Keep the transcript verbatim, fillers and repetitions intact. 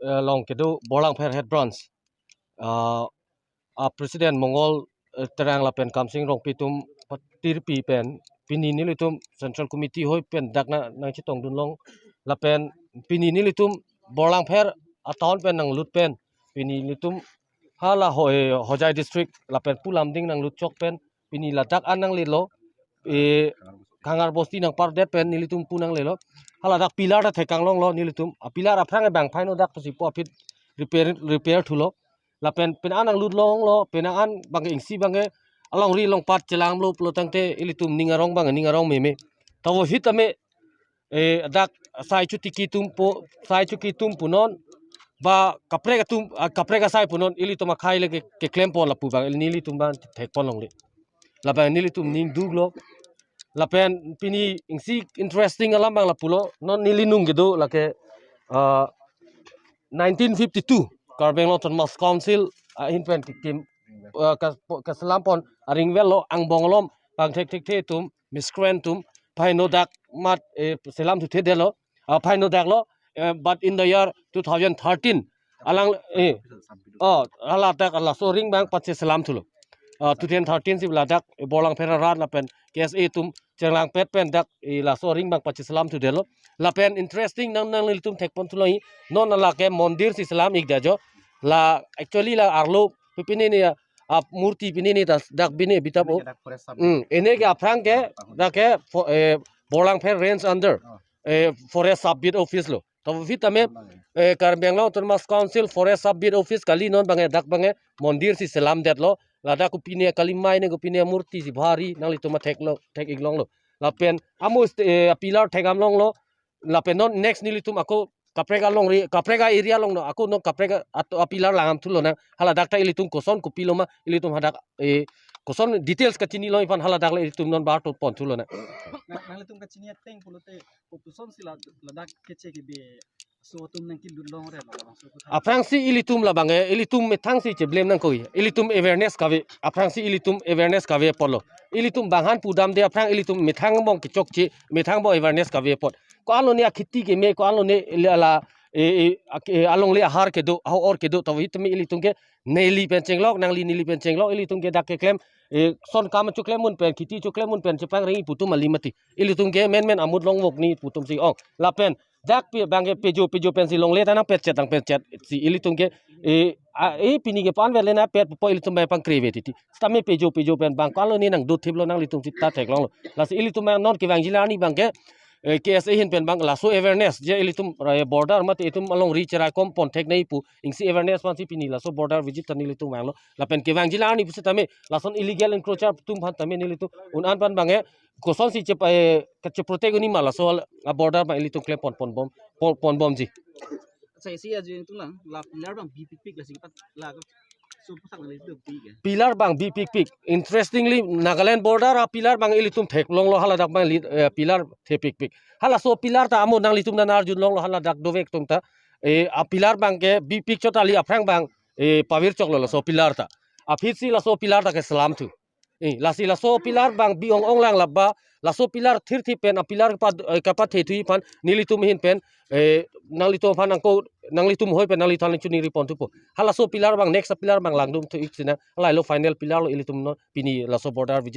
eh, along kedo Borlangpher Head Branch, ah, a President Mongol, eh, Terang lapen Kamsing Rongpi atum patirpi pen pini nelitum Central Committee hoi pen dak na nangchetongdun long lapen pini nelitum Borlangpher a town pen nanglut pen pini nelitum hala ho-, eh, Hojai District lapen pu Lumding nanglut chok pen pini ladak an nanglelo, eh, Kangar Bosti nangpardet pen nelitum pu nanglelo. Hala dak pillar ta thekang longlo nelitum. A pillar aphrang bang phaino dak pusi po aphi repair, repair thulo. Lapen pen an nanglut longlo, pen an bang isi bang alongri longpat chelang lo pulo tangte ilitum ning arong bang ning arong meme. Tavo hit ame, eh, dak sai chotiki atum po, sai chotiki atum punon, ba kaprek atum, ah, kaprek asai punon, ilitum akhai le ke, keklem pon lapu bang, nelitum bang thek pon longle. Labang nelitum ning duklo. Lapen pini isi interesting alam bang lapulo, non neli nung kedo lake, ah, nineteen fifty-two, Karbi Anglong Autonomous Council, ah, ahin pen kikim, ah, kas-, po-, kaselam pon a ring well lo angbong alom, bang thekthekthe atum, miscreant atum, phaino dak mat, eh, selam thuthe detlo, ah, phaino dak lo, eh, but in the year two thousand thirteen, alang, eh, oh, hala dak laso ring bang pacheselam thulo. Ah, two thousand thirteen si ladak, eh, Borlangpher arat lapen K S A atum chenglangpet pen dak, eh, laso ring bang pacheselam thudetlo. Lapen interesting nang, nanglitum thek pon thulo hi, non lake mondir si selam ik da jo. La actually la arlo pipini ni, ah, murti pini ni tas dak bini bitap o. Dak forest sub. Hmm, ene ke aphrang ke dak ke fo-, eh, Borlangpher range under, eh, forest sub beat office lo. Tavo hit ame, eh, Karbi Anglong Autonomous Council forest sub beat office kali, non bang dak bang mondir si selam detlo. Ladak kopine kali mai ne kopine murti si bhari nanglitum theklo, thek ik longlo. Lapen amo st-, eh, pillar thekdam longlo. Lapen non next nelitum ako kaprek alongri, kaprek a-area along no, ako non kaprek a, at-, a pillar langdam thulo na. Hala dak ta ilitum koson kopilo ma, ilitum hadak, eh, koson details kachinilo aphan hala dak le ilitum non bar to pon thulo na. Na, nanglitum kachini ateng pulote kopuson si la, ladak keche kebe so atum nangkelut longre labangso aputhak. Aphrangsi ilitum labang, eh, ilitum methang si cheblem nangkok. Ilitum awareness kave. Aphrangsi ilitum awareness kave apotlo. Ilitum bang han pudamde aphrang ilitum methang bong kechokche, methang bong awareness kave apot. Ko-an lone akheti keme, ko-an lone la, la, eh, eh, ak-, eh, alongle ahar kedo, ahor kedo, tavo hit ame ilitum ke neli pen chenglok, nangli neli pen chenglok, ilitum ke dak keklem, eh, son kam choklem mun pen, kheti choklem mun pen chepangri pu atum kali mati. Ilitum ke menmen amut longvok ni pu atum si ong. Lapen dak pi bang ke pejo, pejo pen si longle ta nangpetchet, nangpetchet si ilitum ke, eh, a, eh, pini ke pan vele na pet po ilitum bang pangkre ve titi. Sitame pejo, pejo pen bang ko-an lone nangdothiplo, nanglitum sita theklonglo. Lasi ilitum bang non kevangji arni bang ke, eh, K S A ahin pen bang laso awareness je ilitum, eh, border mate itum alongri cherai kom pon thek nangji pu isi awareness aphansi pini laso border visit ta nelitum vanglo. Lapen kevangji arni pusitame lason illegal encroacher atum aphan tame nelitum un-an aphan bang, eh, kosonsi che, eh, kacheprotect unji ma laso a border bang ilitum klem pon, pon bom, pon, pon bomji. Sa isi ajo ilitum lang, la pillar bang bipikpik lasi pat la so aputhak nanglitum bi ke. Pillar bang bipikpik. Interestingly, Nagaland border a pillar bang ilitum theklonglo, hala dak bang li-, eh, pillar thepikpik. Halaso pillar ta amo nanglitum nang arjulonglo, hala dak dovek atum ta. Eh, a pillar bang ke bipik chot kali, aphrang bang, eh, pavir choklo laso pillar ta. Aphi si laso pillar ta keselam thu. Eh, lasi laso pillar bang bi-ong-ong lang laba, laso pillar thirthi pen, a pillar pa, eh, kapathe thuji aphan, nelitum ahin pen, eh, nanglitum aphan nangko, nanglitum hoi pen, nanglitum aphan chuningri pon thupo. Halaso pillar bang, next a pillar bang langdun thu ik sina, halailo final pillar lo ilitum non, pini laso border visit.